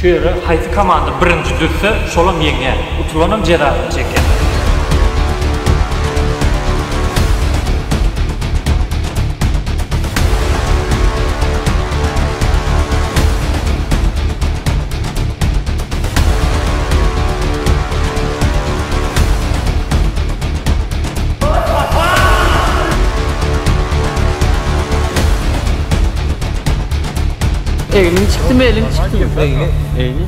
Şu ýere haýsy komanda birinji düzse, şolam ýeňýär. Utulanam jezasyny çekýär. Egniň çykdymy, eliň çykdymy? Egni, egni.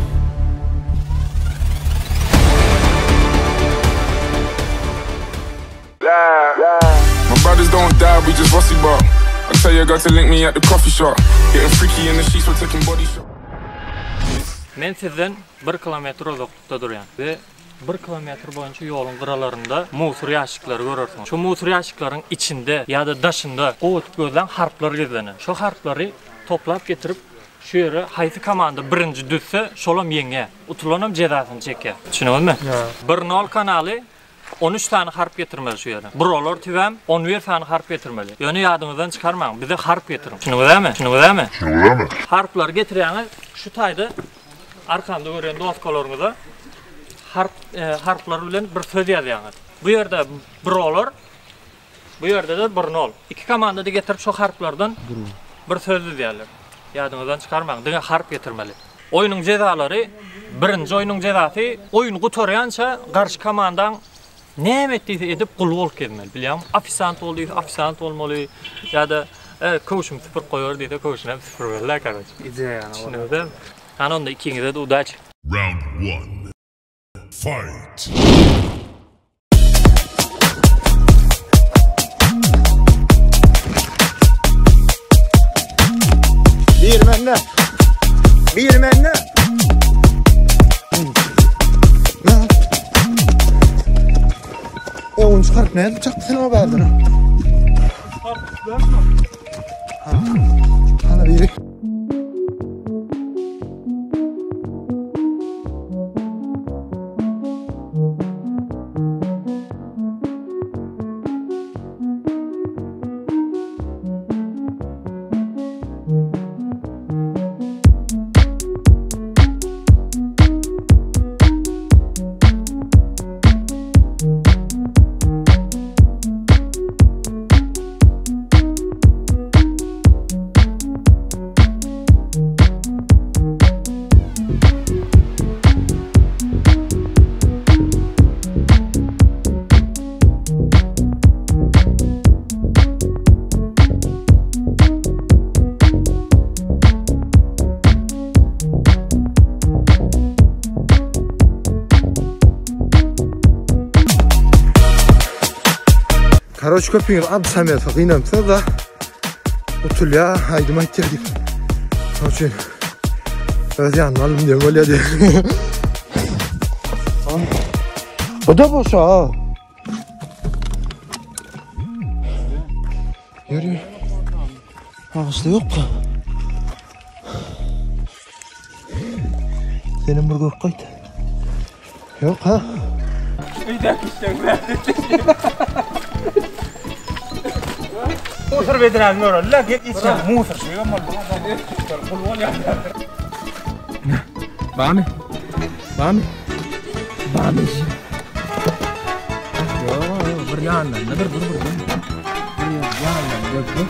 My brothers don't die, we just rusty bark. I tell your girl to link me at the coffee shop. Getting freaky in the sheets, we're taking body shots. Men sizden bir kilometr uzaklykda durýan we Bir kilometr boýunça ýoluň gyralarynda musur ýaşikleri görersiňiz. Şo musur ýaşikleriň içinde ýa-da daşynda gowy edip gözläň harplar gizlenen. Şo harplary toplap getirip şu ýere haýsy komanda birinji düzse şolam ýeňýär. Utulanam jezasyny çekýär. Düşündiňizmi? Bir nol kanaly on üç sany harp getirmeli şu ýere. Brolar tüwem on bir sany harp getirmeli. Ýöne ýadyňyzdan çykarmaň bize harp getiriň. Düşündiňizämi? Düşündiňizämi? Harplary getirýäňiz şu taýda Arkamda görýän doskalaryňyza harp harplar bilen bir söz ýazýaňyz. Bu ýerde brolar, bu ýerde-de bir nol. Iki komanda-da getirip şo harplardan bir söz düzýärler. Ýadyňyzdan çykarmaň, diňe harp getirmeli. Oýnuň jezalary, birinji oýnuň jezasy, oýun gutarýança garşy komandaň Näme et diýse edip gul bolup gezmeli bilýäňmi? Ofisiant bol diýse ofisiant bolmaly ýa-da e, köwşümi süpürip goýber diýse köwşüni hem süpürmeli-dä karoç. Ideýany Düşündiňizmi? Hany onda ikiňize-de udaçi. Round one. Fight! Bir mende. Bir mende. E onu çıkarıp nädip çakdy sen o bärden? Hana biri. Karoç köpüňiz Abdysamedowa gynanypsyňyz-da utulýa aýdym aýtýa diýip. Şonuň üçin öz ýanyma aldym diýen bolýa diýip. Bu da boş ha. Ýör ýör. Agaçda ýok. Senem bir görüp gaýt. Ýok ha. Öýdäki işleň Musur bedräni göreli-le, gel içen musur şeýem boldy. Gul bolýar. Barmy? Barmy? Barmy? Ýok, bir ýandan dur, dur, dur. Bir ýandan dur.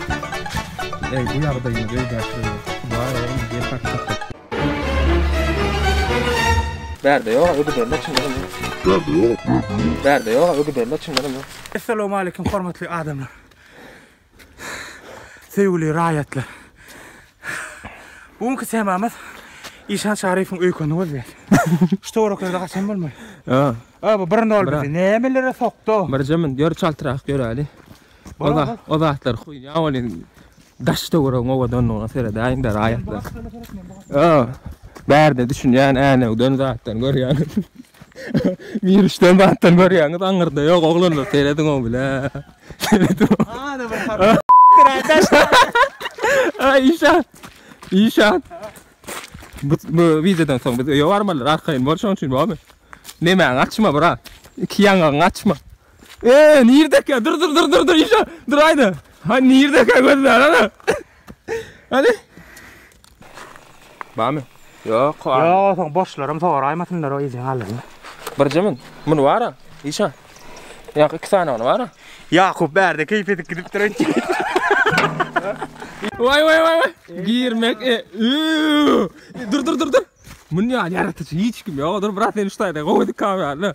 Ey, bu ýagdaýyny öýdäki bar oglum, gel hakykatda. Bärde ýok, ögüderler çyndanam ýok. Bärde ýok. Bärde ýok, ögüderler çyndanam ýok. Essalawmaleýkim hormatly adamlar. Söýgüli raýatlar. Bu günki temamyz Işan Çaryýewiň öýkenini gözleýär. Şu töwereklerde gaçan bolmaly. Ha. A bu bir nol bizi nämelere sokdy. Birje min ýör çaltrak ýöräli. O da o zatlar huýýa welin daş töweregiň owadanlygyna seredäýiň-de raýatlar. Ha. Bärde düşünýän änewden zatdan görýän. Mirişden zatdan görýäňiz aňyrda ýok oglanlar serediň o bile. Işan. Işan. Bu, bu videodan soň biz öýe barmalydyr. Arkaýyn bol şoň üçin bormy? Nemäňi açma brat. Iki ýaňagyňy açma. Eee, nirdeka? Dur dur dur dur dur Işan. Dur aýda. Ha nirdeka gözler ana. Hadi. Barmy? Ýok. Ýok, soň boşlaram soraýmasynlar o ýejeň aldygyny. Birje min. Muny bar-a, Işan. Ýa iki sany ony bar-a. Ýakup bärde keýp edip gidipdir öýtýän. Waý waý waý waý. Girmek e. Üü. Dur dur dur dur. Muny ýaly ýaratyjy hiç kim ýok. Dur brat sen şu taýda gowy dik kamerany.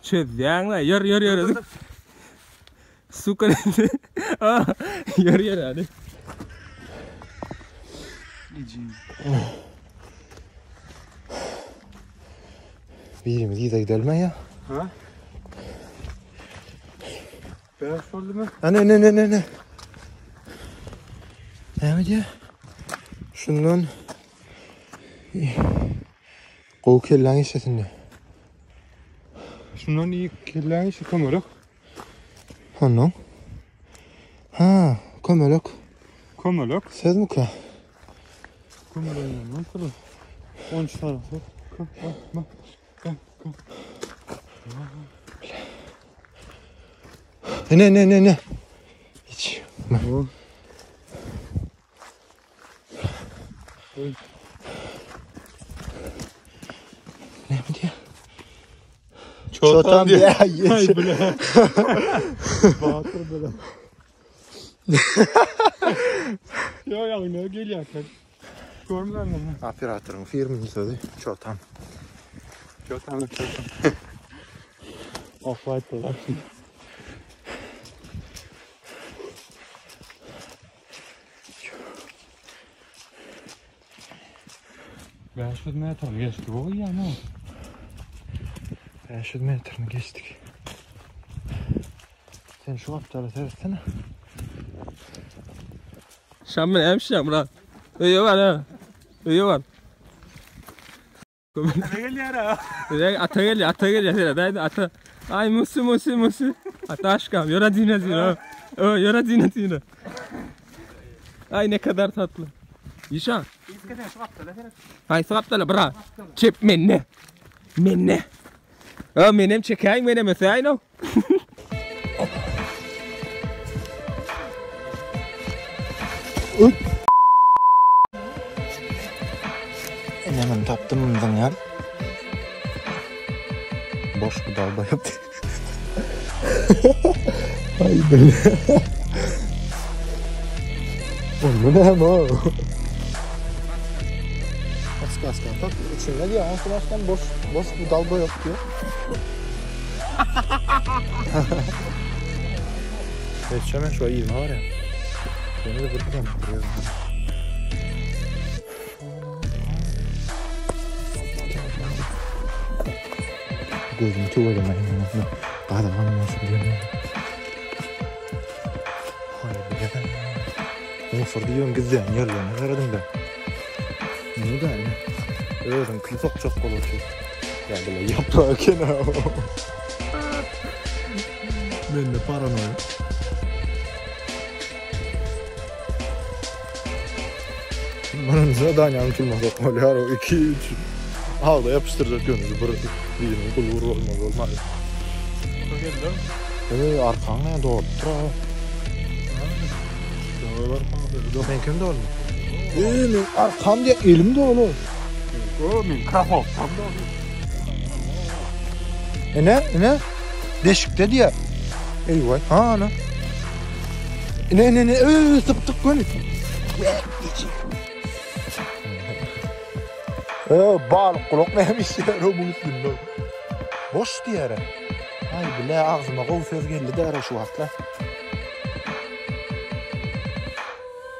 Çözýäň-le. Ýör ýör ýör. Suka. Ýör ýör hadi. Birimiz yza gidelim ya. Ha? Bäş boldumy? Ana ne ne ne ne. Näme diýýär? Şundan gowy kelläň işlesin diýýär. Şundan iyi kelläň işi kömelek. Ondan. Ha, kömelek. Kömelek. Sözmükä? Kömelek nasıl? 13 tane. K, A, M, K, K. Ne ne ne ne. Hiç. Näme diýýär? Çotan diýýär. Ay bile. Batyr bile. Yo ya ne gelýär. Görmüyorum. Operatoryň firmini sözi Çotan. Çotan çotan. Off-white production. 500 metr geçdi bu ya ne? 500 metrini geçdik. Sen şu gapdala seretsene. Şam men hemşire Murat. Öýe bar ha. Öýe bar. Ne gelýär ha? Öýe ata gelýär, ata gelýär. Seret aýdy ata. Ay musu musu musu. Ata aşkam, ýöre dine dine. Ö, ýöre dine dine. Ay ne kadar tatly. Işan. Haýsy gapdala bra? Çep menne. Menne. Ö, menem çekäýin, menem ösäýin o. Enemini tapdym zyňýan. Boş bu dalba ýapdy. Ay bile. Onda näme o? Подсказка. Tak içinde diýýär, ondan başdan boş boş bu dalba ýok diýýär. Geçemem şu ayı var ya. Beni de bir kilometre yazdım. Gözüm tüwelemä indi. Gadagan bolsun diýen. Haý, bilen. Musur diýen gizlän ýerlerine serediň de. Ne da ine. Özüň kül sokjak bolup otyr. Ýa bile ýaprak eken ha. Mende paranoýa. Bana zadaniýa unutulmazak bolýar o 2 3 Agda ýapyşdyrjak ýöne bir biriniň gul bir bolmaly bolmaly. Eý arkaň näme dolup dur ha. Men kim dolu? Eý men arkam diýe elim dolu. O men krasowkam dolu. Ene, ene. Deşikde diýe. Eý waý, ha ana. Ine, ine, ine, öý, sypdyk göni. Ö, balyk gulak näme işýär o buň üstünde? Boş diýere. Ay bile agzyma gowy söz geldi däre şu wagtla.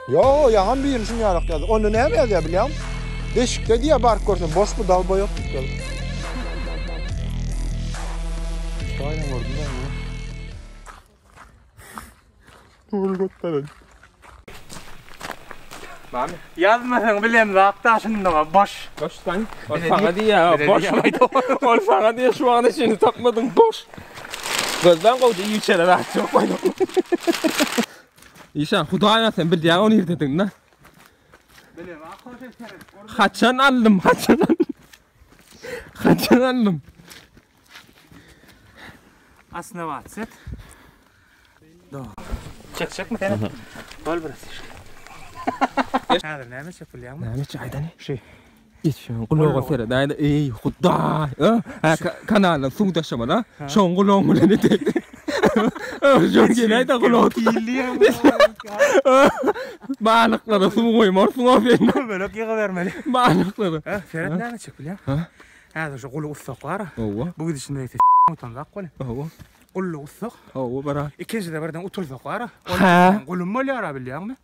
Yo, ýaňam birini şuny ýarak ýazdy. Onda näme ýazýar bilýäňmi? Deşikde diýýär baryp görseň boş bu dalba ýok diýip ýazdy. Şaýdan gördüm ben bunu. Dogry göteren. Mami. Ýazmasaň bilemzok da şundaga boş. Boş lan. Ol saňa diýýär, boş. Ol saňa diýýär, şu wagta çenli tapmadyň, boş. Gözden gowja iýip içere zat ýok goýdum. Işan, Hudaýa sen bilýäň ony nirdedigini. Haçan aldym, haçan aldym. Haçan aldym. Asnabat set. Çekjekmi seni? Bol biraz. Häzir näme çekilýärmi? Näme çek aýdany? Şu. Eşegiň gulaga seredäýde eý hudaý. Hä kanaldan suw daşamaly. Şoň gulagyň bilen edek. Şoň geläýde gulagy. Balyklara suw goýmarsyň o sen. Kömelek ýygybermeli. Balyklara. Hä, seret näme etjek bilýäň? Häzir şu guly ussak bar. Hawa. Bu gidişinde ýetse utanzak boly. Hawa. Gully ussak. Hawa bara. Ikinjide birden utulsak bar. Hä. Gulum bolýar bilýäňmi?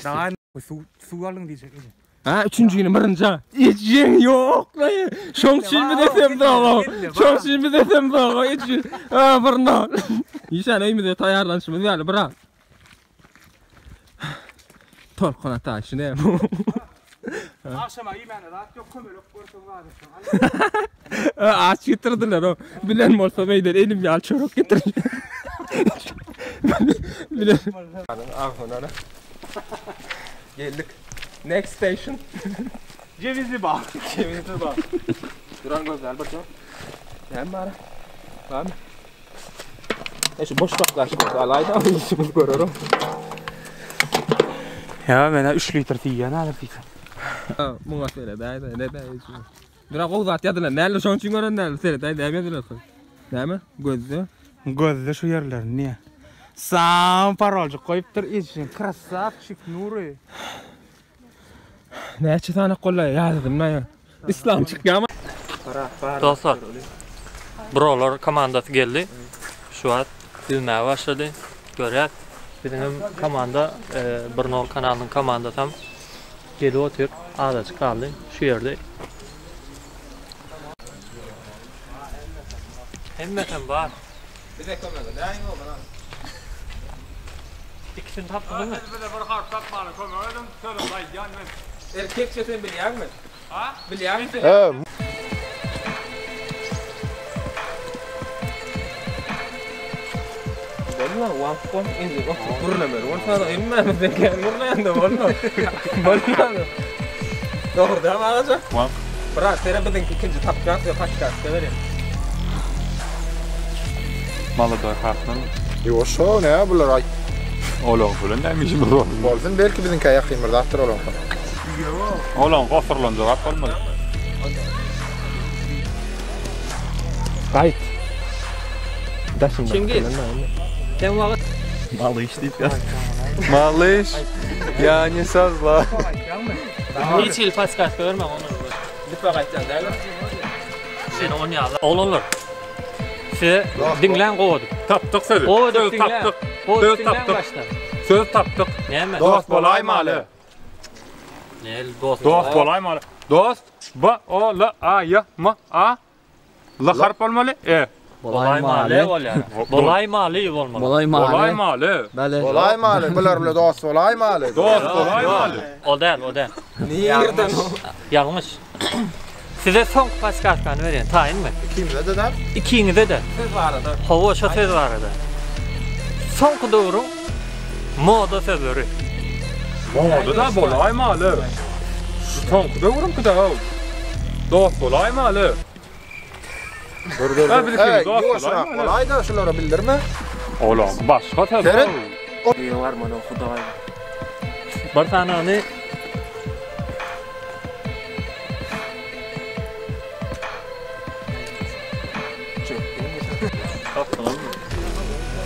Dagy suw suw alyň diýjek eje. Ha, üçünjini birinji. Ejeň ýok laý. Şoň üçin bize sem doga. Şoň üçin bize sem doga. Eje. Ha, bir nol. Işan öýümize taýýarlanyşymyz ýaly bira. Tolkun ataşy ne bu? Agşama iýmäne zat ýok, kömelek görseň zat etseň. Aç getirdiler o. Bilen bolsa beýler elim ýaly çörek getir. Bilen. Agzyna. Geldik. Next station. Cevizli bağ. Cevizli bağ. Duran gözler bir can. Näme bar? Barmy? E şu boş baklaşyk bolsa alayda işimiz görerim. Ya men 3 litr diýýän häzir diýsem. Muňa seredäýde, ne däýjek. Bira gowy zat ýazylan däldir, şonuň üçin gören däldir. Seredäý, näme ýazylan? Näme? Gözde. Gözde şu ýerlerini diýýär. Sam paroljyk goýupdyr ejeň krasavçik Nury. Näçe sany gollaý ýazdym men. Islam çykýarmy? Dostlar, Brolar komandasy geldi. Şu wagt düzmäge başlady. Görýäs. Biziň hem komanda, Bir nol kanalynyň komandasy hem gelip otyr. Azajyk galdy. Şu ýerde. Hemmesem bar. Bize kömek edäýiň oglum. Ikisini tapdyňyzmy? Siz bize bir harp tapmana kömek ediň, sözüňizi aýdýan men. Erkekçe sen bilýäňmi? Ha? Bilýäňmi sen? He. Bolma, wagt bol, indi oturyp gürlemeli bolsa-da hemmämizden kän gürleýän-de bolma. Bolma. Dogry dämi agaja? Wagt. Brat, sere biziňki ikinji tapýas we podkastda berýän. Maladoý hasam. Ýok şo nä bular aý. Olaň bilen näme işimiz bar? Bolsun belki biziňkä ýakyn bir zatdyr olaňky. Olaň gosurlan jogap bolmaz. Gaýt. Daşynda. Çingiz. Sen wagt Malyş diýip ýaz. Malyş. Ýa ne sazla. Hiç hili podskaska berme ony. Lütfen gaýtýan däl. Seni on ýaly. Oglanlar. Size diňläň gowadyk. Tapdyk sözi. Gowadyk Söz diňläň. tapdyk. Gowadyk Söz diňläň tapdyk. başdan. Söz tapdyk. Näme? Dost bolaýmaly. Nel dost. Dost bolaýmaly. Dost B O L A Y M A L harp bolmaly. E. Bolaýmaly bolýar. Bolaýmaly bolmaly. Bolaýmaly. Bolaýmaly, bular bile dost bolaýmaly. Dost bolaýmaly. O däl, o däl. Nirden o? Ýalňyş. Size soňky podskazkany berýän. Taýynmy? Ikimize-de däl. Ikiňize-de. Söz barada. Hawa, şo söz barada. Soňky döwrüň moda sözleri. Moda da bolaýmaly. Şu soňky döwrüňki-de how. Dost bolaýmaly. Dur dur. Ha, biz Ey, ikimiz dost ýuwaşrak bolaýmaly. bolaýda şulara bildirme. Olaň başga söz. Seret. Öýe barmaly hudaý. Bir sanyny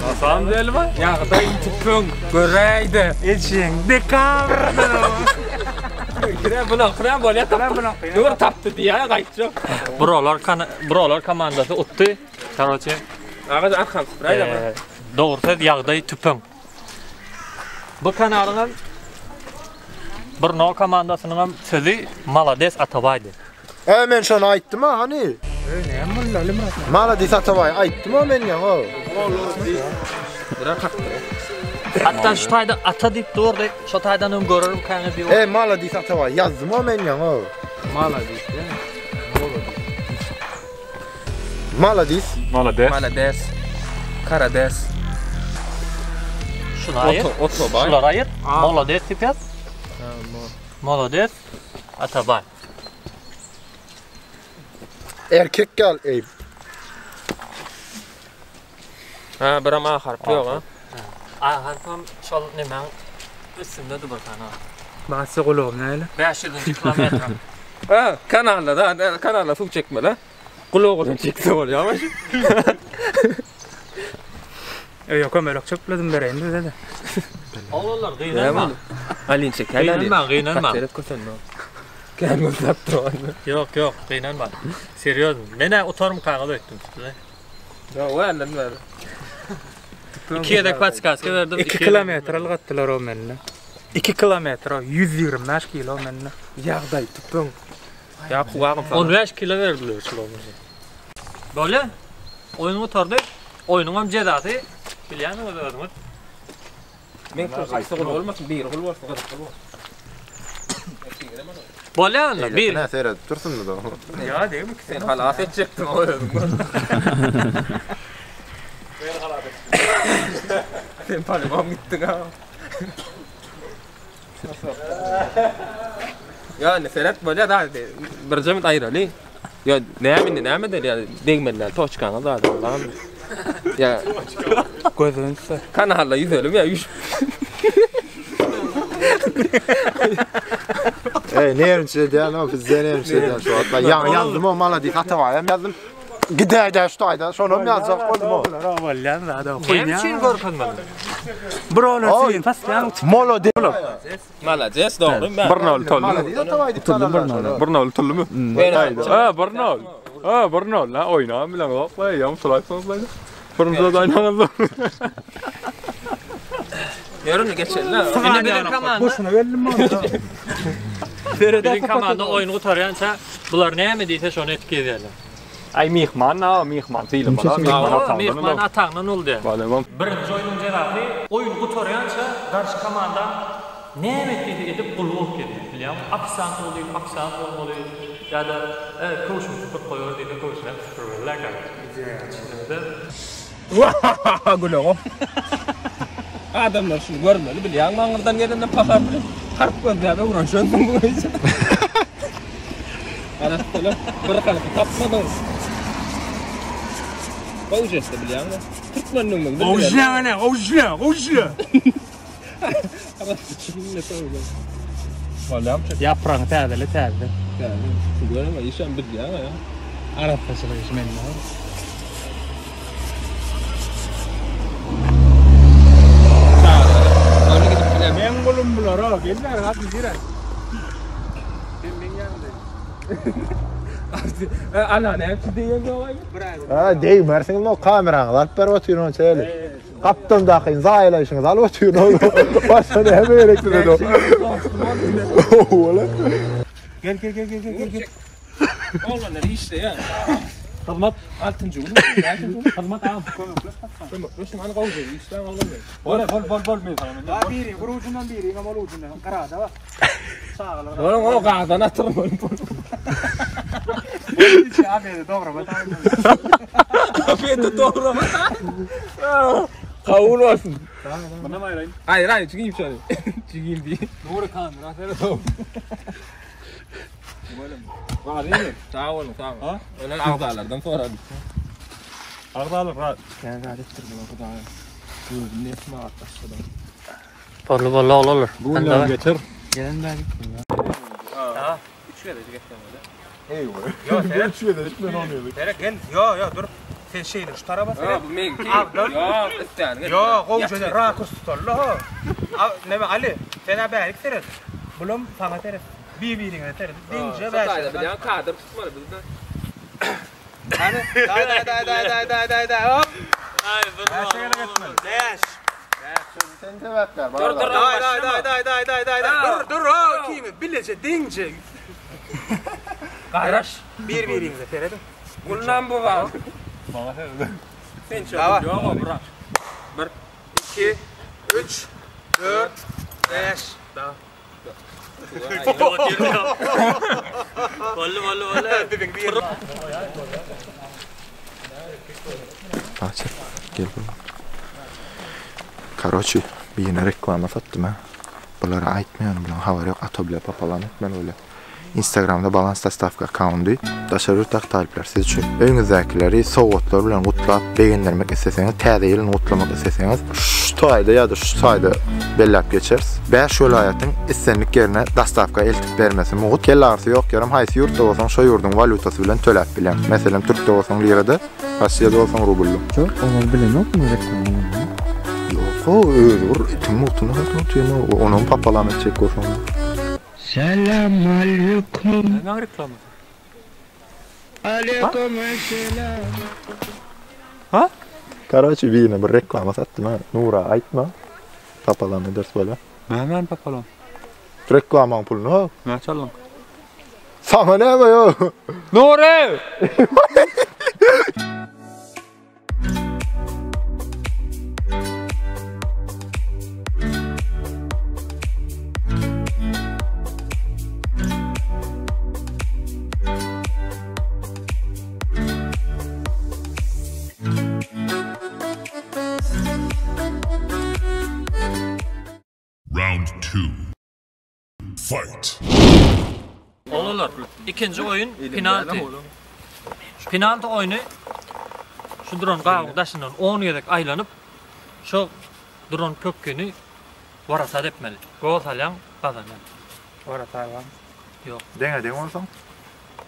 Hasan delmi? Ýagdaý tüpeň göräýde. Ejeň dekabrda. Kire bulan kire bolýar tapdy. Dur tapdy diýýär gaýtjak. Brolar Brolar komandasy utdy. Karoçe. Aga arkam süpüräýde bir. Dogry söz ýagdaý tüpeň. Bu kanalyň hem Bir nol komandasynyň hem sözi Malades Atabaýdy. E men şony aýtdym ha hany. E näme boldy Ali Myrat? Malades Atabaý aýtdym ha men ýaňy. Bira kakdy. Hatda şu taýda ata diýip durdy. Şo taýdan hem görerim käňe diýip. E Malades Atabaý ýazdym ha men ýaňy. Malades. Malades. Malades. Malades. Karades. Şunu aýyr. Oto, otobay. Şular aýyr. Malades diýip ýaz. Malades Atabaý. Erkek gel ey. Ha, biram A harpy ýok ha. A harpam şol nemäň üstünde bir sany. Basy gulagym näle? 500-nji kilometr. Ha, kanalda da, kanalda suw çekmeli. Gulagyny çekse bolýarmy? Öýe kömelek çöpledim bereýin size-de. Oglanlar gynanma. Alin çekäý. Gynanma, gynanma. Seret kösenme. Kän gözläp duran. Ýok, ýok, gynanma. Serýozny. Men-ä utarmykaňyz öýtdüm size. Ýok, änden bäri. Iki gezek podskaska berdim. 2 kilometr ylgatdylar o mende. 2 kilometr, 125 kilo mende. Ýagdaý tüpeň. Ýa kuwagym sana. 15 kilo berdiler şular. Bolýa. Oýun gutardy. Oýnuň hem jezasy bilýäniňiz özüňiz. Men ikisi gul bolmasyn, biri gul bolsun, gyzykly bolsun. Bolýa onda bir. Ne seyredip dursun da. Ýa degmi ki sen halas etjekdiň o özüň. Ben halas etdim. Sen polibom gitdiň ha. Ýa indi seret bolýa da birje minut aýraly. Ýa näme indi näme edeli ýa degmeli däl toçkaňa zady Allahym. Ýa Gözüni tutsa. Kanalda ýüzelim ýa üş. Ey nermçe edýän o bizde nermçe edýän şu wagt. Ýaňy ýazdym o malady Atabaýam ýazdym. Gidäýdä şu taýda şonam ýazjak boldum o. Bolýan zady. Näme üçin görkezmediň? Bir olar sen pasýaň. Molody. Malades dogry. Bir nol tollu. Malady Atabaý diýip tanarlar. Bir nol tullumy? Ha, bir nol. Ha, bir nol. La oýnam bilen yok la, ýam sulaýsaňyz la. Birinji oýnaňyz. Ýörün geçeli. Indi biziň komanda Boşuna geldim ben. Biziň komanda oýun gutarýança bular näme diýse şony etip gezýärler. Ay mihman na, mihman syýlamaly. Mihman Hawa, ataňdan mihman ol. ataňdan ol diýär. Balemam. Birinji oýnuň jezasy oýun gutarýança garşy komanda näme et diýse edip gul bolup gezýär. Bilýäňmi? Ofisiant bol diýip ofisiant bolmaly ýa-da e, köwşümi süpürip goýber diýse köwşüni hem süpürmeli Düşündiňizmi? Güleňok. Adamlar şuny görmeli bilýäňmi aňyrdan gelende pahar bilen harp gözläp öwrenşensiň bu gije. Arassalar bir halky tapmadyň. Gowy jeste bilýäňmi? Türkmenligimizi bilýän. Gowuşla ne, gowuşla, gowuşla. Yaprağını täzele täze. Görme işem bilýäň ya. Arassaçylyk işi mende. Öyle gidip bilemem. Men gulum bulara, geller hadi girer. Ana ne hepsi diýen ýok. Ha, degmersiň o kameraňy alyp berip otyryn onça eli. Gapdan dakyn zaýalaýşyňyzy alyp otyryn. Başga näme gerek size de? Ola. Gel gel gel gel gel gel. Oglanlar işleýär. Hyzmat, Altynjy gün. hyzmat agam. Kömekleşin hani gowja işleýän oglanlar. Bol bol bol bol men sana. Ha biri bir ucundan biri, hem ol ucundan. Karada bak. Çagalar. Onuň o gazdan atyrmaly. Abi doğru bak. Afiyet dograma. Kabul olsun. Buna mı ayırayım? Hayır hayır çıkayım şöyle. Çıkayım diye. Doğru kamera seret o. Sağ olun sağ olun. Öyle agzalardan sonra. Agzalar rahat. Ben rahat ettirdim o kadar. Gördüm ne etme atlaştı. Bolly bolly oglanlar. Bu günler geçer. Gelen ben. Üç kere geçtim öyle. Seret gel. Yo yo dur. Sen şeyini şu tarafa seret. Bu menki. Abdul. Yok isteyen. Yo gowşa rakurs tutarly ho. Ne Ali sen abi bärik seret. Bulum sana seret. Bir birine seret. Dince Satayda bäş. bilen kadir tutmalı bizde. Day day day day day day day day hop. Ay Beş. Sen sebäpler Dur dur. Day day day day day day day day. Dur dur ha kimi bilece dince. Karaş. Bir birinize seredin. Gullan bu var. Bana seret. Sen çok. Dava. Yok bırak. Bir. 2 3 4 5 Daha. Bolly bolly bolly. Bibiň bir. Bahçe, gel buraya. Karoçi, birine reklama sattım ha. Bulara aýtmaýan, bular habar ýok, atobile papalan etmen öyle. Instagramda balans dostavka accounty. Daşary ýurt talyplar siz üçin öýüňizdäkileri sowgatlar bilen gutlap begendirmek isleseňiz, täze ýylyny gutlamak isleseňiz, şu taýda ýa-da şu taýda belläp geçeris. 5 welaýatyň islendik ýerine dostawka eltip bermesi mugt. Kelle agyrysy ýok ýerem haýsy ýurtda bolsaň şo ýurduň walýutasy bilen töläp bilýäň. Meselem türkde bolsaň lirada, Rossiýada bolsaň rublda. Şo olar bilenokmy reklamany? Ýok o özi bir itiň mugtuna satyp otyr onam papalam etjek bolsaň. Salam aleýkum. Nämäň reklamasy? Aleýkum esselam. Ha? Karoçi birine bir reklama satdym ha. Nura aýtma. Papalam ederis bolýa. Nämäni papalam? Reklamaň puluny ha. Näçe aldyň? Saňa näme ýo? Nury! Round 2. Fight. Oglanlar, ikinji oýun penalti. Penalti oýny şu duran gabyň daşyndan 10 gezek aýlanyp, şu duran pökgini warasat etmeli. Gol salýaň, gazanýaň. Warasat bar. Ýok. Deňe deň bolsaň?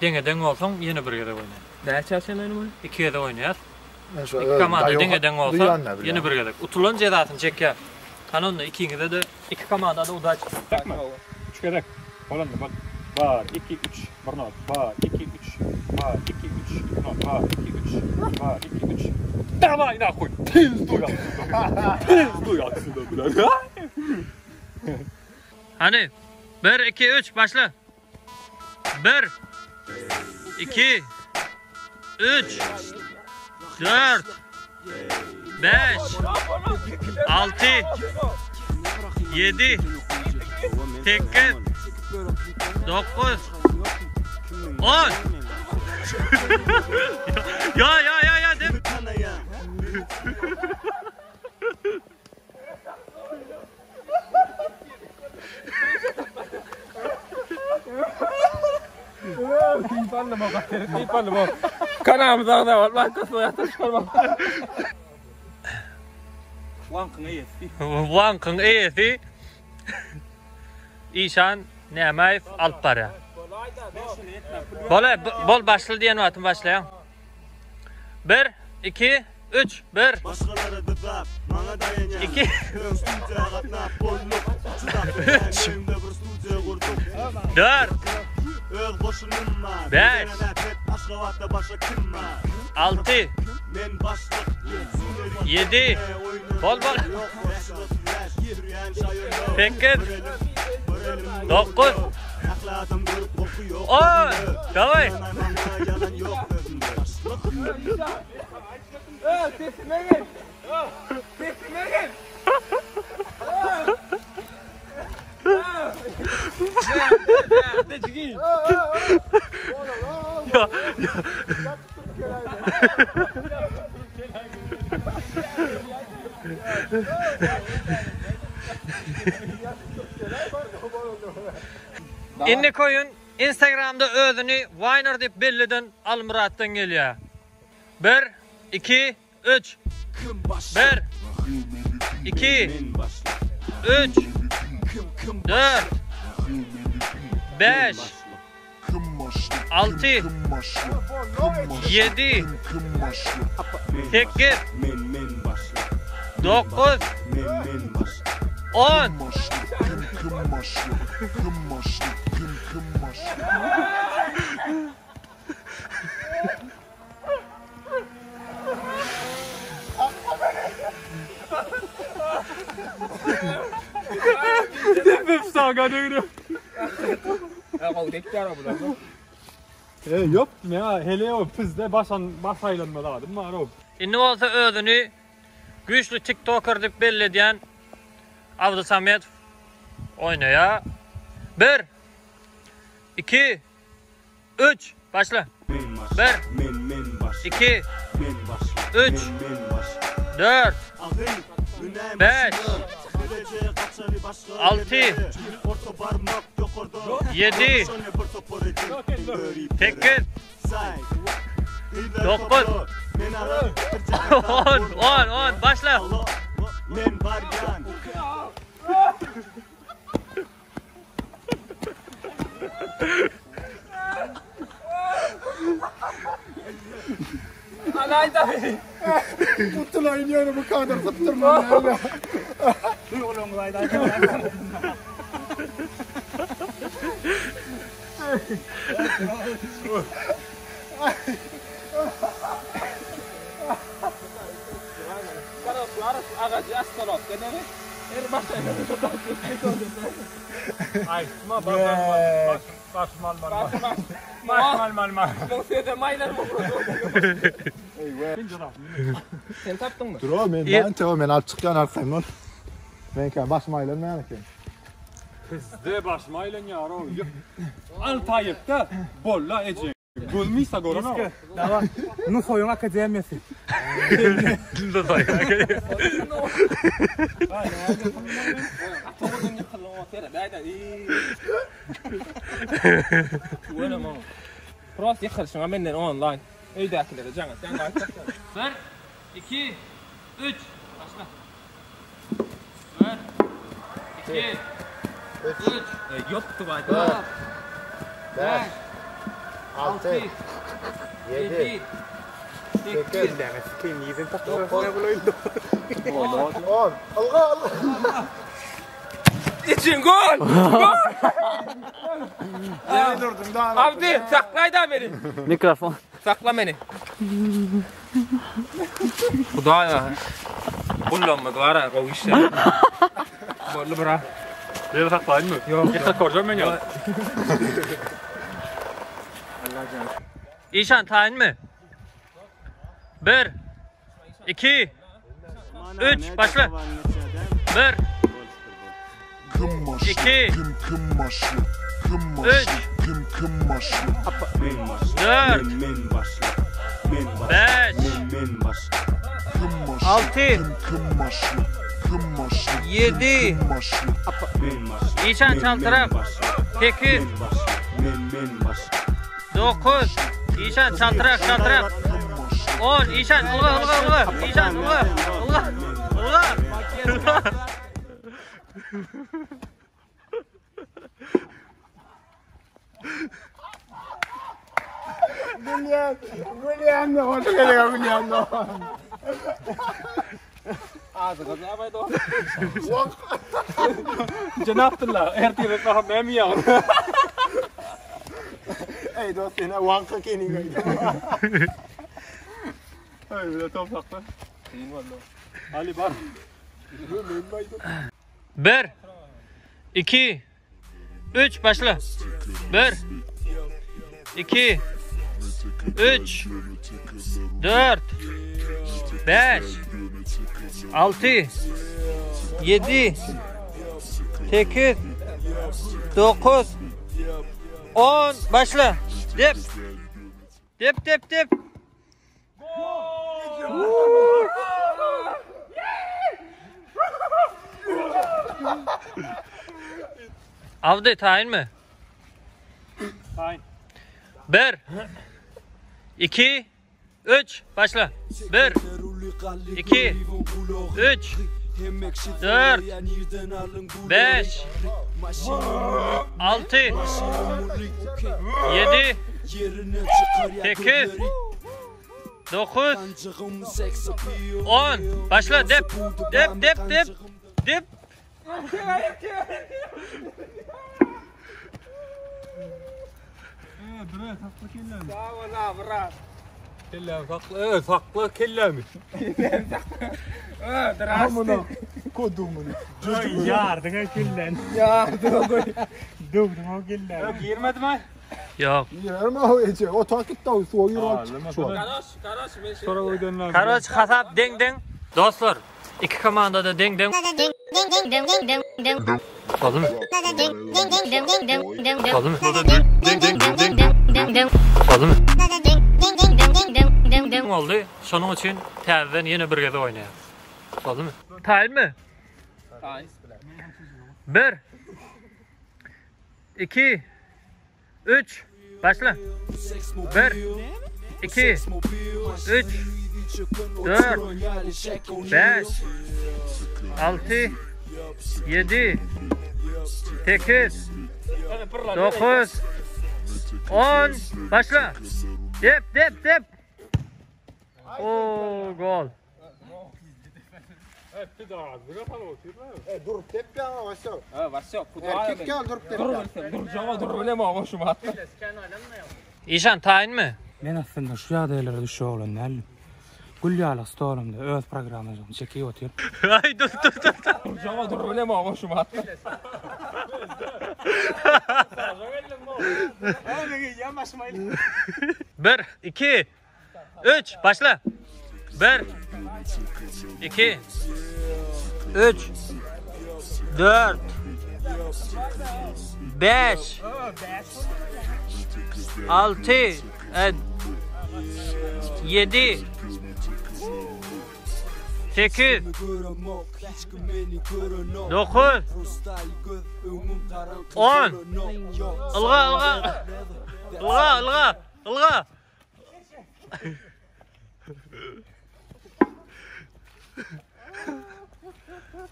Deňe deň bolsaň ýene bir gezek oýnaýaň. Näçe çenli oýnamaly? Iki gezek oýnaýas. Iki komanda deňe deň bolsa ýene bir gezek. Utulan jezasyny çekýär. Hany onda ikiňize-de iki komanda-da udaç. Çekme. Üç gezek. Bolanda bol. Bar, iki, üç, bir nol. Bar, iki, üç. Bar, iki, üç, iki nol. Bar, iki, üç. Bar, iki, üç. Dawaj nahuý! Pizduj otsuda! Pizduj otsuda, bля. Hany, bir, iki, üç, başla. Bir, iki, üç, dört, bäş, alty, ýedi, sekiz, dokuz, on. Ýa, ýa, ýa, ýa, dem. Kanalymyza agza bolup laýk basmagy ýatdan çykarmaň. Wankyň eýesi. Wankyň eýesi Işan Nämäýew alyp barýar. Bol, bol başla diýen wagtym başlaýaň. 1 2 3 1 2 3 4 5 6 7 Bol bol 8 9 10 Daway. Indiki oýun Instagramda özüni Winer diýip belli eden Almyratdan gelýär. 1 2 3 1 2 3 4 5 6 7 8 9 10 Ýok, men hele o pizde başan baş aýlanma zadym bar o. Indi bolsa özüni güýçli tiktoker diýip belli edýän Abdysamedow oýnaýar. 1 2 3 Başla. 1 2 3 4 5 6 7 8 9 10 10 10 başla. Saklaýda beni. Gutulaýyn ýöne bu kadr sypdyrman ýaly. Duýgularyňyzy aýdaýsaňyz. Agajy astaropka demi. Her başa Aýtma başym alman. Başym alman. Bu söze maýlar bu. Sen tapdyňmy? Dur o men ben teo men alyp çykýan arkaýyn ol. Men kä başym aýlanmaýan eken. Pizde başym aýlanýar o. Altaýykda bolla eje. Gözüm isa gorana. Dawa. Nusaýyň akademiýasy. Atogurdan ýykyldy o sere. Däde. Tüweleme. Prost ýykylyşyňa menden onlaýn. Öýdäkilere jaň et. Jaň et. 1 2 3 Başla. 1 2 3 Ýokdy baý. 5 6 7 8 10 Alga alga. İçin gol. Gol. Ýene durdum da. Abdi saklaý da beni. Mikrofon. Sakla meni. Hudaý. Gullanmaz var ha, gowy işler. Boldy bra. Ýeri saklaýynmy? Ýok. Ýa korjam men ýa. Işan taýynmy? 1 2 3 başla. 1 2 3 4 5 6 7 Işan çaltırak 8 9 Işan çaltırak çaltırak 10 Işan ulga ulga ulga Işan ulga ulga ulga ulga Gülýän, gülýän de hoş geliyor gülýän de. Cenapdullah, ertir etme hem ýa. Ey dost ýene wanka kenin gaýdy. Ay, bir top sakla. Ali bar. 1 2 3 başla. 1 2 3 4 5 6 7 8 9 10 başla. Dep. Dep dep dep. Avdi tayin mi? Tayin. 1 2 3 başla. 1 2 3 4 5 6 7 8 9 10 Başla dep dep dep dep dep Kellämi sakla, e, sakla kellämi. Amına kodumunu. Ýardyň küllen. Ýardyň goý. Döwdüň o küllen. Girmedi mi? Yok. Ýerme o eje, o takit da suwa girip şu. Karoş, karoş men şey. Sonra ödenler. Karoç hasap deň deň. Dostlar, iki komanda da deň deň. Oldu mu? Oldu mu? Oldu mu? Oldu. Şonuň üçin täzeden ýene bir geze oýnaýar. Oldu mu? Taýyn mı? Taýyn. 1 2 3 Başla. 1 2 3 4 5 6 7 8 9 10 Başla. Dep dep dep. Oo, gol. Durup tepýäň Wasyok. Ha, Wasyok, Erkek ýaly durup tepýäň. Durjaga dur bilemok şu wagt. Işan taýynmy? Men aslynda şu ýagdaýlara düşjek oglan däldim. Gül ýaly stolumda öz programmajygymy çekip otyr. Aý dur dur dur. Durjaga dur bilemok şu wagt. Bir, iki, üç, başla. Bir, iki, üç, dört, beş, altı, e, yedi, sekiz, dokuz, on. Ylga, ylga.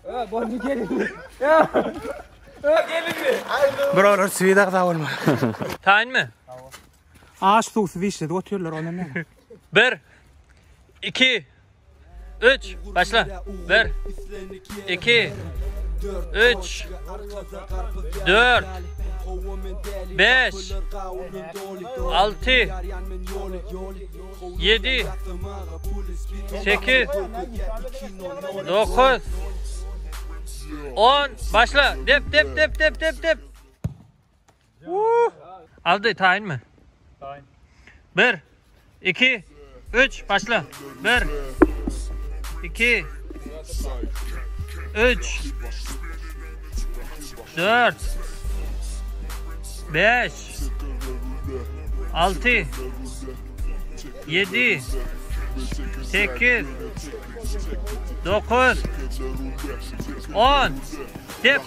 Ylga, ylga, ylga. Buralar swid agza bolma. Taýynmy? Aş suwsuz işledip otyrlar ondan näme? Bir, iki, üç, başla. Bir, iki, üç, dört, beş, altı, yedi, sekiz, dokuz, on. Başla. Dep, dep, dep, dep, dep, dep. Woo. Aldy, taýynmy? Taýyn. Bir, iki, üç, başla. Bir, iki, üç, dört, beş, altı, yedi, sekiz, dokuz, on. Dep.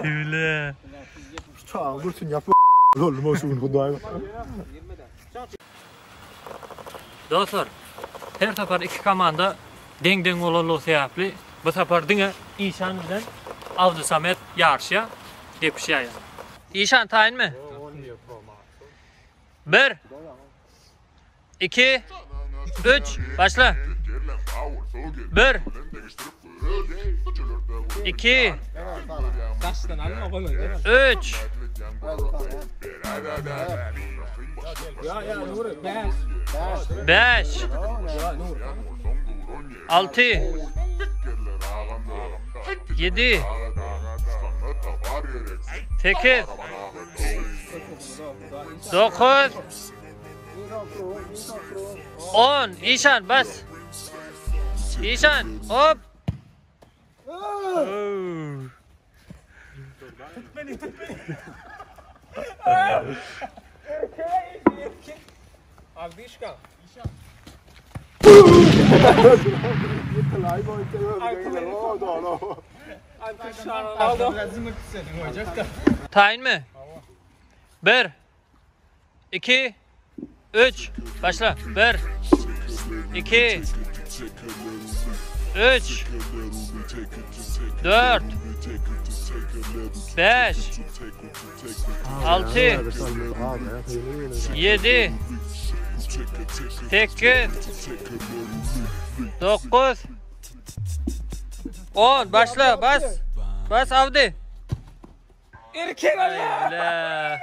Öyle. Çaň gülsün ýapy oldum şu gün Hudaý. Dostlar, her sapar iki komanda deň-deň bolanlygy sebäpli bu sapar diňe Işan bilen Abdysamet ýaryşýar, depişýär ýagny. Işan taýynmy? Bir, iki, üç, başla. Bir, iki, üç, beş, altı, yedi, sekiz, dokuz, on. Işan bas. Işan hop. Taýynmy? Bir, iki, üç, başla. Bir, iki, üç, dört, beş, altı, yedi, sekiz, dokuz, on. Başla, bas. Bas Avdi. Erkek Allah.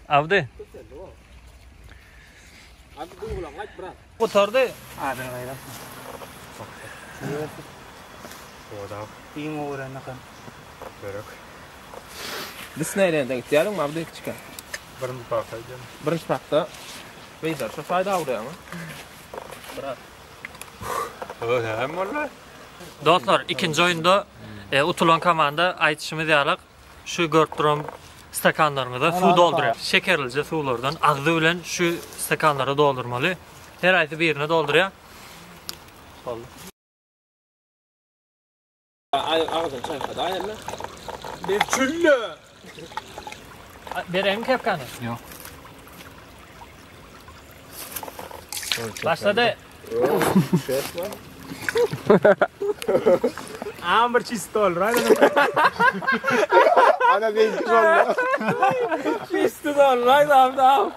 Avdi. Gutardy. Adil gaýrat. Iň öwrendikan. Disneyland'e gitýärin mi Abdy kiçikä? Birinji parka gidýän. Birinji parkda. Beýdar şu saýda awraýamy? Hem boldy. Dostlar, ikinji oýunda e, utulan komanda aýdyşymyz ýaly şu görüp duran stakanlarymyza suw doldurýar. Şekerlije suwlardan agzy bilen şu stakanlara doldurmaly. Her aýsy birine doldurýar. Boldy. Agzyny çaýkady aýalla. Bir çülle. Bereýinmi kepkany? Ýok. Başlady. Am bir çistol, Ana benimki şonda. Çisti dolray da da.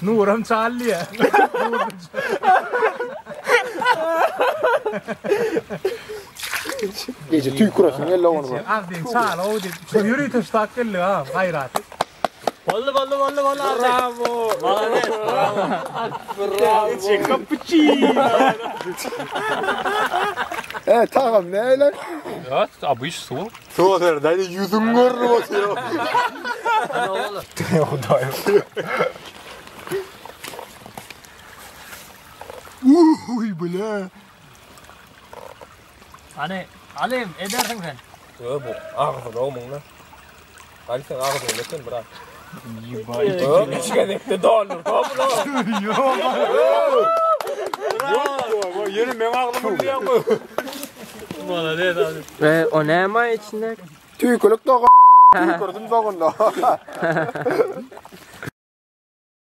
Nuram çaldy. Gece tüy kurasın gel onu. Az diýip çal, o diýip. Şu ýörite ştak geldi ha, gaýrat. Boldy boldy boldy boldy. Bravo. Molades. Bravo. Bravo. Cappuccino. E tamam ne öyle? Ya abyş su. Su ser, dayı yüzün görünüp oturuyor. Hudaýym. Uy bile. Hani alayım edersin sen. Yo bu agzyny o muňna. Ali sen agzyny eken bırak. Yo, üç gezekde doldur. Yeni men agzymy bilýän bu. Molades abi. Ve o ne içinde? Tüykülük doğa. Tüykürdüm doğunda.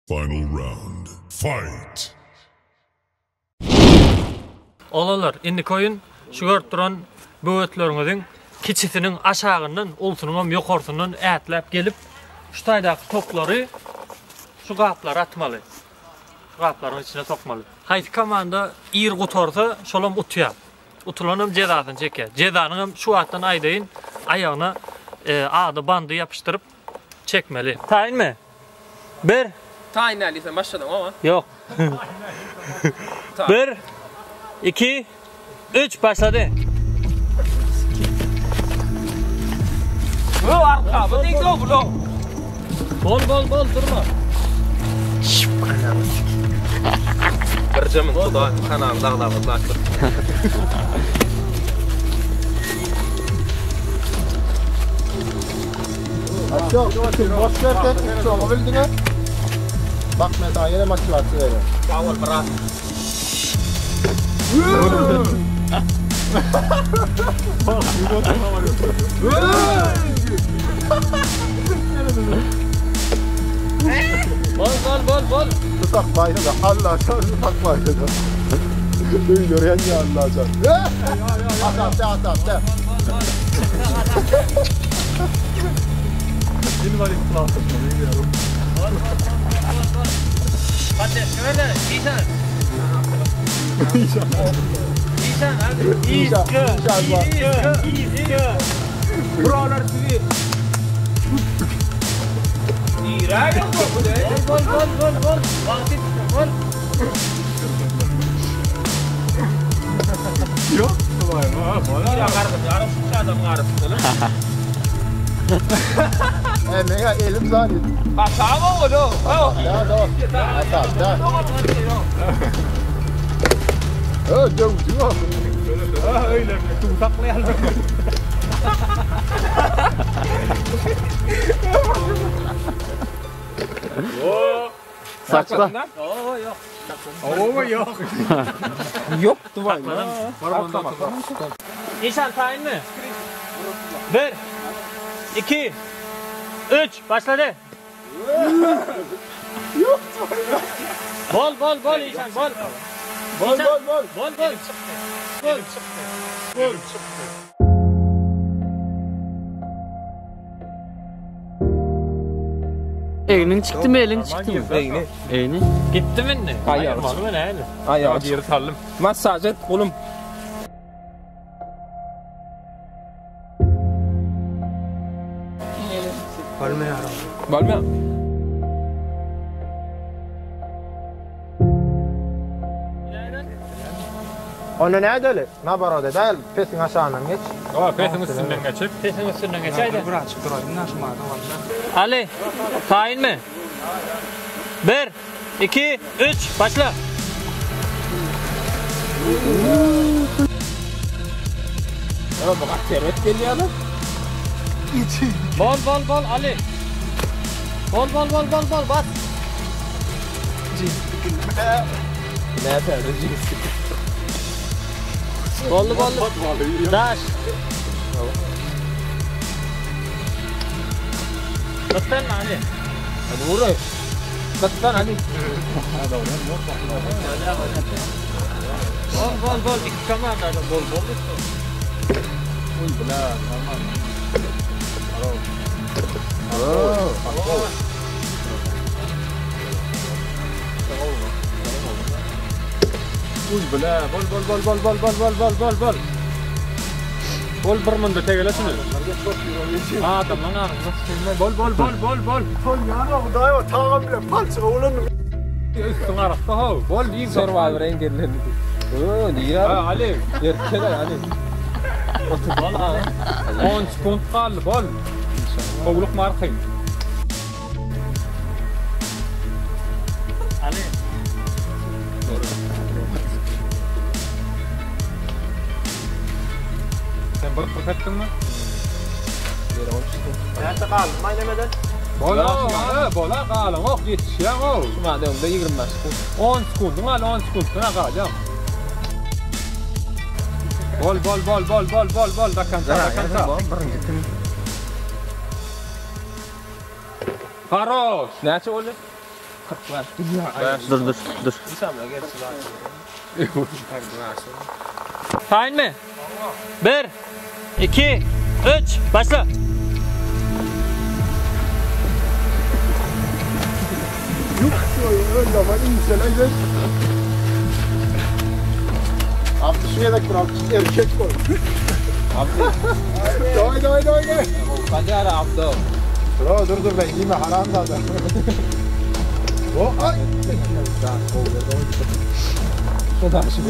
Final round. Fight! Olalar, indi koyun şu görüp duran böwetleriňiziň kiçisiniň aşagyndan, ulusynyň hem ýokarsyndan ätläp gelip şu taýdaky toplary şu gaplara atmaly. Şu gaplaryň içine sokmaly. Haýsy komanda ir gutarsa, şolam utýar. Utulan hem jezasyny çekýär. Jezanyň hem şu wagtdan aýdaýyn, aýagyna e, ady bandy ýapyşdyryp çekmeli. Taýynmy? Bir, Taýyn Ali sen başladın ama. Yok. Bir, iki, üç başladı. Bu arka, bu değil bu lo. Bol bol bol durma. Bircemin Hudaý kanaly dagdagymyz açdyk. Yok, boş ver sen. Çoğu bildin ha. Bak ben sana yine motivasyon veriyorum. Sag bol brat. Bol bol bol bol. Tutak bayrağı. Allah sen tutak bayrağı. Duyuyor ya Allah sen. At at at at. at. Hadi şöyle İşan. İşan hadi. İşan, İşan var. İşan. Buralar sizi. İra yok bu ne? Bol bol bol bol. Vakit bol. İra gardım. Yarım şu adam gardım. E mega elim zaten. Pasamos o no? Ya da. At at at. Ö dövdü. Öyle tutaklaýarlar. Sakla. Oo yok. Yok duvar. İşan tayin mi? Bir, iki, üç başladı. Bol bol bol İşan bol. Bol bol bol. Bol bol. Bol. Bol. Elin çıktı mı elin çıktı mı? Egni. Elini. Gitti mi indi? Hayır. Ayırmalı mı ne öyle? Ayağı. Yeri sallım. Massaj et oğlum. Bolmaýar. Bolmaýar. Onu ne edeli? Ne barada değil. Pesin aşağından geç. Aa, pesin üstünden geçip. Pesin üstünden geçeydi. Bir açıp durayım da şu madem var. Ali, tayin mi? Bir, iki, üç, başla. Ya bu servet gelýär. Bol bol bol Ali. Bol bol bol bol bol bas. Ne täze cins. Boldy boldy. Daş. Gyssan Ali. Hadi vur. Gyssan Ali. Bol bol bol. Iki komanda da bol bol. Uy bla, normal. Uy bla, bol bol bol bol bol bol bol bol bol bol. Bol bir munda tegele şunu. Adamlaň agzyna sıçraýma. Bol bol bol bol bol. Bol ýana Hudaý o tagam bilen palçyga ulandy. Üstüň arasda how. Bol diýip Survivor engellendi. Öö, diýýär. Ha, Ali. Erkek Ali. Bol aga. 10 sekund galdy, bol. Gowluk markyn. Ali. Sen bir 40 etdiňmi? Näçe galdy? Maýnemeden. Bola, bola galyň, ok ýetişýäň o. Şu madem de 25 sekund. 10 sekundyň gal, 10 sekunddan galýaň. Bol bol bol bol bol bol bol da kansa da kansa. Birinji kim? Haroş. Näçe boldy? 45. Dur dur dur. Taýyn mı? 1 2 3 başla. Abdi şu yedek bir abdi erkek koy. Abdi. Doy doy doy doy. Hadi ara Abdo. Dur dur dur ben giyme haram da. O ay. Şu da şu.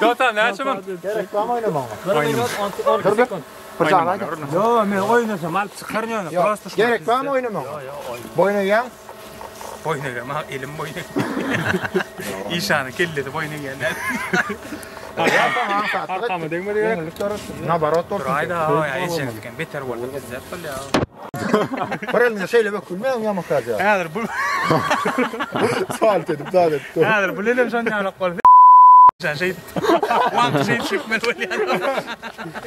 Dota näçe man? Gerek var mı oynamama? 1 minut 12 sekund. Yo, men oýnasam alyp çykaryn ýöne. Prosta Gerek var mı oynamama? Boyuna yan. Boýun egem, ha, elim boýun egem. Işany kelledi boýun egem. Arkama degmedi gerek. Nabarot olsun. Ayda, ay, ejenken beter boldy bizzat bolýar. Bir elinde şeyle bak kulmayan yamak ya. Häzir bu Salt edip salt edip. häzir bu elem şon ýalak boldy. Sen şey Wan şey çekmeli bolýar.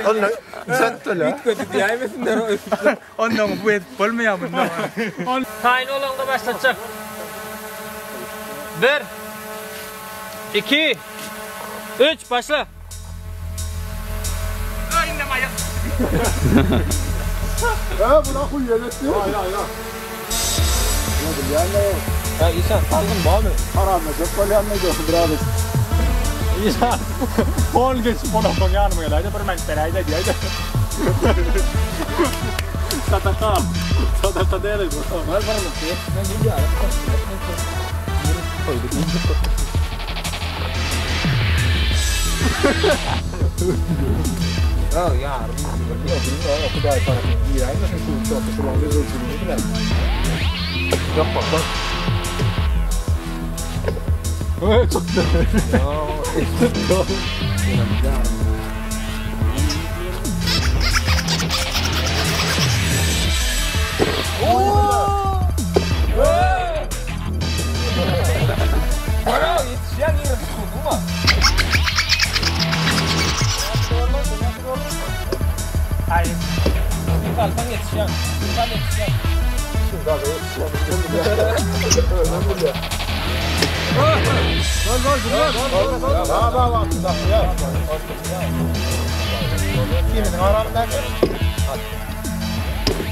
Onu sen töle. Diýäýmesinler o. Ondan bu edip bolmaýar bundan. Taýyn olanda başlatacak. 1 2 3 başla. Ha buna huy yedetti. Ya ya ya. Ya İşan saldın mı abi? Haram edip bolýan mı bravo. İşan. Bol geçip ona kon ýanyma geläýdi, bir men beräýdi diýdi. Sadaka. Sadaka däli bu. Var var mı? Ben gidiyorum. Koyduk. Ya yarım. Hudaý tarafı giýäýmesin şu çok şu lan bir ölçülüğünü bilen. Yok bak bak. Öý çykdy. Ya. Para yetişýän ýeri tutuldy mı? Hayır. Kalkan yetişýän. Kalkan yetişýän. Ba ba ba ya. Kimin haram da?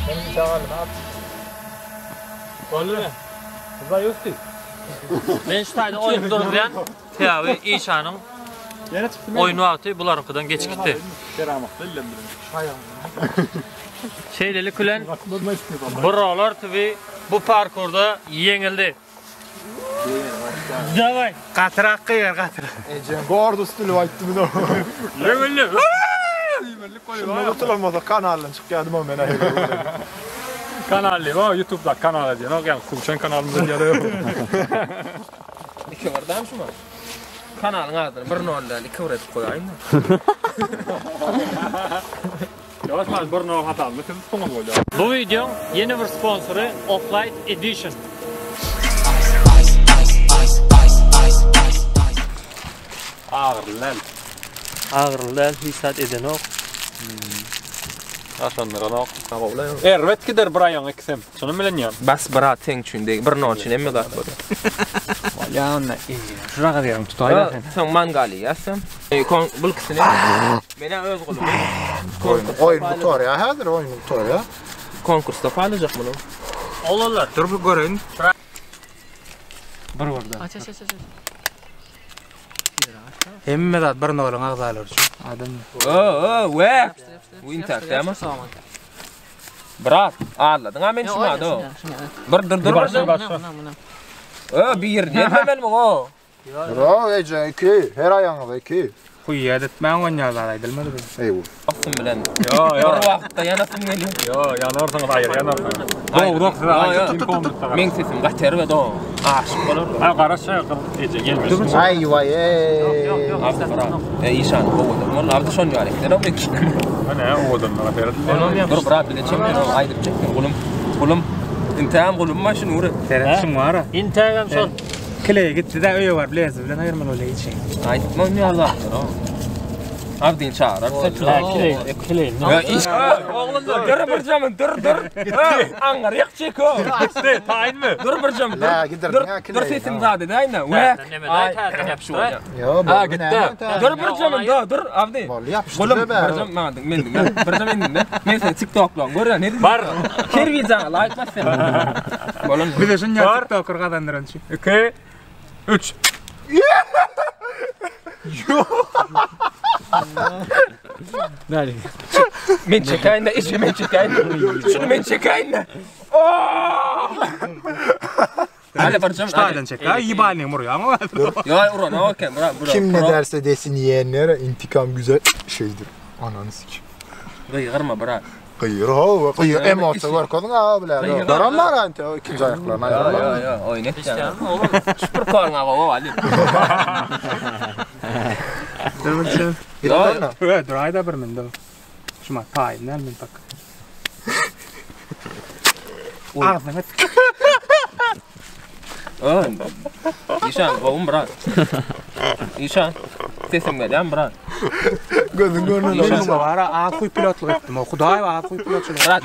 Benim çağırdım at. Boldumy? Zaýusty. Men şu taýda oýun duruzýan. Sebäbi Işanyň oýun wagty bularyňkydan geçip gitdi. Şeýlelik bilen Brolar TV bu parkurda ýeňildi. Daway. Gatyrak gygyr gatyrak. Ejem gordy stili aýtdy bunu. Ýeňildi. Şunda tutulamasa kanaldan çykýardym o men. Kanal diýip, o YouTube'da kanal diýen, o ýa Kuçan kanalymyzda diýýär. Iki birden şuma. Kanalyň adyny bir nol däl, iki bir edip goýaýyn. Ýawaş man bir nol hatamyny siz tutmaly bolýar. Bu videoň ýene bir sponsory Offlight Edition. Agyrly däl. Agyrly däl, hiç zat edenok. Aşandyranok. Erbet gider bir aýagyň ikisem. Şuny bilen ýa. Bas brat seň üçin deg, bir nol üçin hemme zat bolýar. Bolýa onda. Şuraga diýerin tutaýda sen. Soň mangaly ýazsam. Kon bul ikisini. Menä öz golum. Oýun oýun gutarýar häzir oýun gutarýar. Konkursda paýlajak muny. Oglanlar. Dur bir göreýin. Bir birden. Aç aç aç aç. Hemme zat bir noluň agzalary üçin. Adam. O o we. Bu intak dämi? Brat, aldadyň ha men şuma do. Bir dur dur. Başla başla. Ö bir diýme men muňa. Bravo eje iki her aýagyňyza iki. Huýýa etmäň oýnaýarlar aýdylmady bu. Eý. Aslym bilen. Yo yo. Bir wagtda ýanasym gelýär. Yo ýanarsyňyz aýry ýanarsyňyz. Dogry size aýdyp. Men sesim gaty erbet o. Aşyk bolar. Ha garaşa eje gelmesin. Aý waý eý. Abdy brat. E işan owadan. Ol abdy şon ýaly. Sen o bekişin. Ana owadan seret. Dur brat bile çemden o aýdyp çekdim gulum. Gulum. Intäm gulum maşyn ury. Seret şuň bar. Intägem şol. Kileýe gitdi de öýe baryp lezi bilen aýyrmaly bolýar içi. Aýtma ony ýaly. Abdin çağırar. Kileý, kileý. Ya iş. Oglanlar dur bir jamyn dur dur. Aňar ýak çek o. Gitdi, taýynmy? Dur bir jamyn. La Dur. gidirdin ha Dur sesim zady däýne. Wä. Neme Yo Ha gitdi. Dur bir jamyn dur dur Abdi. Boldy ýapyşdy Gulum be. bir jam maňa men bir jam indim. Men seni TikTok'lan görýän. Ne Bar. Her wideoňa like bas sen. Bolan. Bize şunja TikToker gazandyran üçin. 2 3 Men çekäýin de, işi men çekäýin. Şunu men çekäýin de. Hadi bir jam. Ştaýdan çek. Ay ýibalny murýaň o. Ýa uran o eken bura bura. Kim ne derse desin yeğenlere intikam güzel şeydir. Ananı sikim. Gygyrma bura. Gyýyr ho, gyýyr emosiýa görkezin ha biler. Daram bar ante o ikinji aýaklaryny Ýa aýyrma. ýa ýa oýun etýän. Şupur koluna gowa Ali. Dur bir şey. Ýa, Ö, dur aýda bir mende. Şuma taýyn däl men tak. Agzyňy Ön. Işan gowum bura. Işan. Sesim gelýän bura. Gözün görmez. Men muňa bara az kuý pilotlyk etdim. O Hudaý az kuý pilotçylyk. Brat.